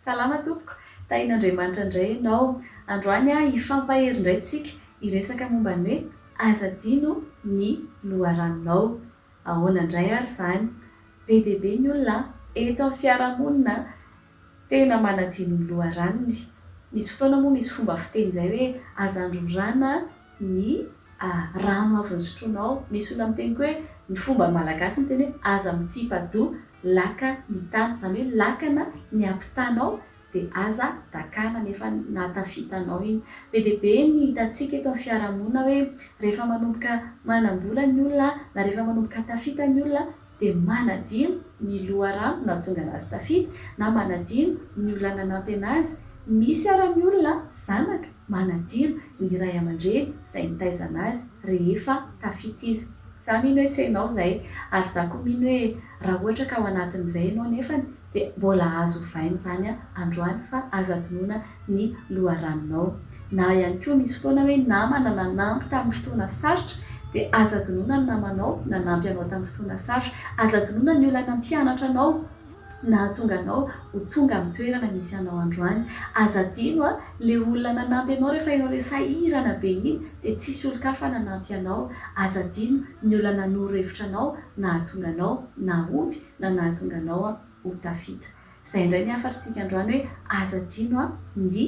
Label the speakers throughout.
Speaker 1: Salama tompoko, tahin'Andriamanitra indray ianao. Androany hifampahery indray tsika hiresaka momba ny hoe aza adino ny loharanonao. Ahoana indray ary izany? Be dia be ny olona eto amin'ny fiarahamonina tena manadino ny loharanony. Misy fotoana moa misy fomba fiteny izay hoe aza androrana ny rano avy nosotroinao. Misy olona miteny koa hoe ny fomba malagasy miteny hoe aza mitsipa-doha laka ny tany. Izany hoe lakana ny ampitanao dia aza dakana nefa nahatafita anao iny. Be dia be ny hitantsika eto amin'ny fiarahamonina hoe rehefa manomboka manam-bola ny olona na rehefa manomboka tafita ny olona dia manadino ny loharano nahatonga anazy tafita na manadino ny olona nanampy anazy. Misy ara ny olona zanaka manadino ny ray aman-dreny izay nitaiza anazy rehefa tafita izy. Za mino hoe tsy enao izay ary za koa mino hoe raha ohatra ka ao anatin'izay enao nefany dia mbola azo ovaina izany androany fa aza adinoina ny loharanonao. Na ihany koa misy fotoana hoe namana nanampy tamin'ny fotoana sarotra dia aza adinoina ny namanao nanampy anao tamin'ny fotoana sarotra. Aza adinoina ny olona nampianatra anao nahatonga anao ho tonga amin'ny toerana misy anao androany. Aza adino ilay olona nanampy anao rehefa ianao ilay sahirana be iny dia tsisy olon-kafa nanampy anao. Aza adino ny olona nanoro hevitra anao nahatonga anao nahomby na nahatonga anao ho tafita. Izay indray ny hafatr'tsika androany hoe aza adino ny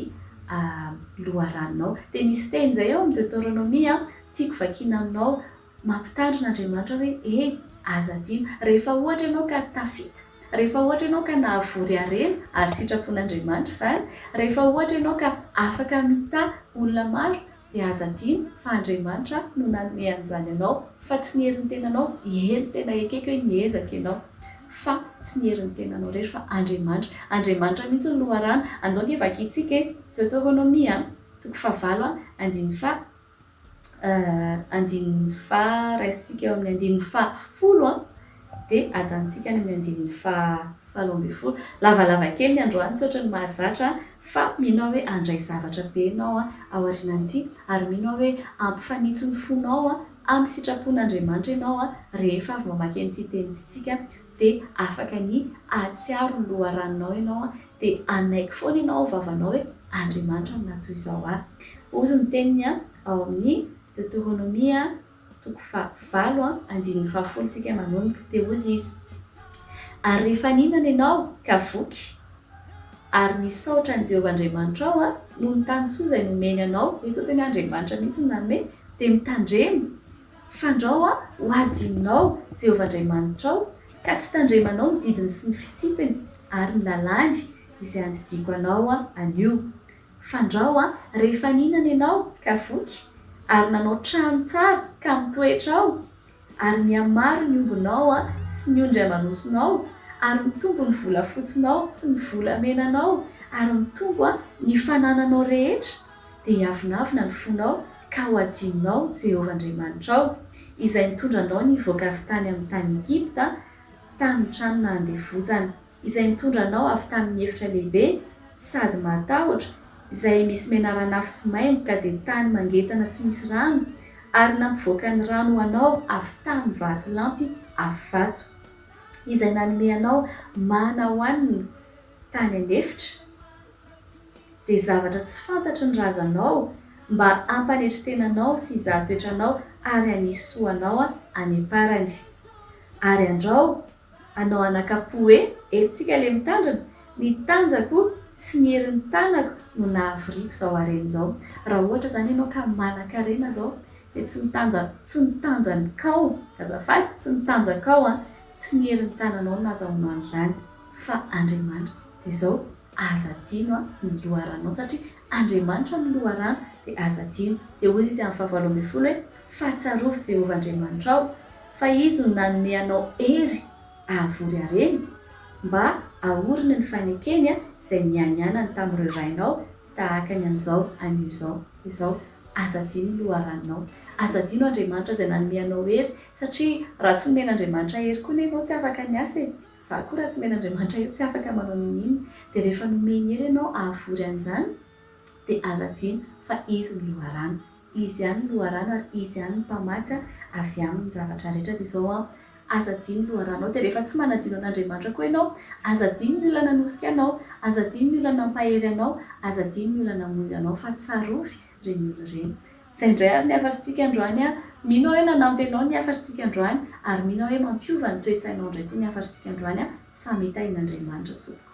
Speaker 1: loharanonao. Dia misy teny izay ao amin'ny Deoteronomia tiako vakiana aminao, mampitandrina Andriamanitra hoe e, aza adino. Rehefa ohatra ianao ka tafita, rehefa ohatra ianao ka nahavory harena, ary sitrapon'Andriamanitra izany, rehefa ohatra ianao ka afaka mitaha olona maro, Dia aza adino fa Andriamanitra no nanome an'izany anao fa tsy ny herin'ny tenanao, eny tena ekeko hoe niezaka ianao fa tsy ny herin'ny tenanao irery fa Andriamanitra, Andriamanitra mihitsy no loharano, andao ange vakintsika e, Deoteronomia toko fahavalo andininy faha andininy faha raisintsika eo amin'ny andininy faha folo dia ajanontsika any amin'ny andininy faha 18. Lavalava kely ny androany tsy ohatran'ny mahazatra fa mino aho hoe handray zavatra be ianao aorianan'ity ary mino aho hoe hampifanitsy ny fonao amin'ny sitrapon'Andriamanitra ianao rehefa avy mamaky an'ity teny ity tsika dia afaka ny hahatsiaro ny loharanonao ianao dia hanaiky foana ianao ao vavanao hoe Andriamanitra no nahatoy izao ahy. Hozy ny teniny ao amin'ny Deoteronomia toko fahavalo andininy fahafolo tsika manomboka, dia hozy izy, Ary rehefa nihinana ianao ka voky, ary nisaotra an'i Jehovah Andriamanitrao noho ny tany soa izay nomeny anao, eto tena Andriamanitra mihitsy no nanome, dia mitandrema, fandrao ho adinonao Jehovah Andriamanitrao, ka tsy tandremanao ny didiny sy ny fitsipiny ary ny lalàny izay andidiako anao anio. Fandrao an, rehefa nihinana ianao ka voky, ary nanao trano tsara ka mitoetra ao, ary mihamaro ny ombinao sy ny ondry aman'osinao, ary mitombo ny volafotsinao sy ny volamenanao, ary mitombo ny fanananao rehetra, dia hiavonavona ny fonao ka ho adinonao Jehovah Andriamanitrao, izay nitondra anao nivoaka avy tany amin'ny tany Egypta, tamin'ny trano nahandevozana. Izay nitondra anao avy tamin'ny efitra lehibe sady mahatahotra, izay misy menaran'afo sy maimbo ka dia tany mangetana tsy misy rano, ary nampivoaka ny rano ho anao avy tamin'ny vatolampy afo vato. Izay nanome anao mana hohanina tany an'efitra, dia zavatra tsy fantatry ny razanao, mba hampanetry tena anao sy hizaha toetra anao ary hanisy soa anao any am-parany. Ary andrao, Anao anakapo hoe entintsika le mitandrina, ny tanjako sy ny herin'ny tanako no nahavoriako izao harena izao. Raha ohatra izany ianao ka manankarena izao dia tsy ny tanja tsy ny tanjankao, azafady, tsy ny tanjakao an, tsy ny herin'ny tananao no nahazahoanao an'izany fa Andriamanitra. Dia izao, aza adino an ny loharanonao satria Andriamanitra no loharano dia aza adino. Dia hozy izy amin'ny fahavalo 18 hoe, fa tsarovy Jehovah Andriamanitrao, Fa Izy no nanome anao hery hahavory harena, mba hahorina ny fanekeny izay nianianany tamin'ireo rainao tahaka ny amin'izao anio izao. Izao, aza adino ny loharanonao. Aza adino Andriamanitra izay nanome anao hery, satria raha tsy nomen'Andriamanitra hery koa anie ianao tsy afaka niasa e! Izaho koa raha tsy omen'Andriamanitra hery tsy afaka manao n'inon'inona. Dia rehefa nomeny hery ianao hahavory an'izany, dia aza adino fa Izy no loharano. Izy ihany no loharano ary Izy ihany no mpamatsy avy aminy ny zavatra rehetra dia izao an! Aza adino ny loharanonao. Dia rehefa tsy manadino an'Andriamanitra koa ianao, aza adino ny olona nanosika anao, aza adino ny olona nampahery anao, aza adino ny olona namonjy anao fa tsarovy ireny olona ireny. Izay indray ary ny hafatritsika androany an! Mino aho hoe nanampy anao ny hafatritsika androany ary mino aho hoe mampiova ny toe-tsainao indray koa ny hafatritsika androany an! Samy hitahian'Andriamanitra tompoko.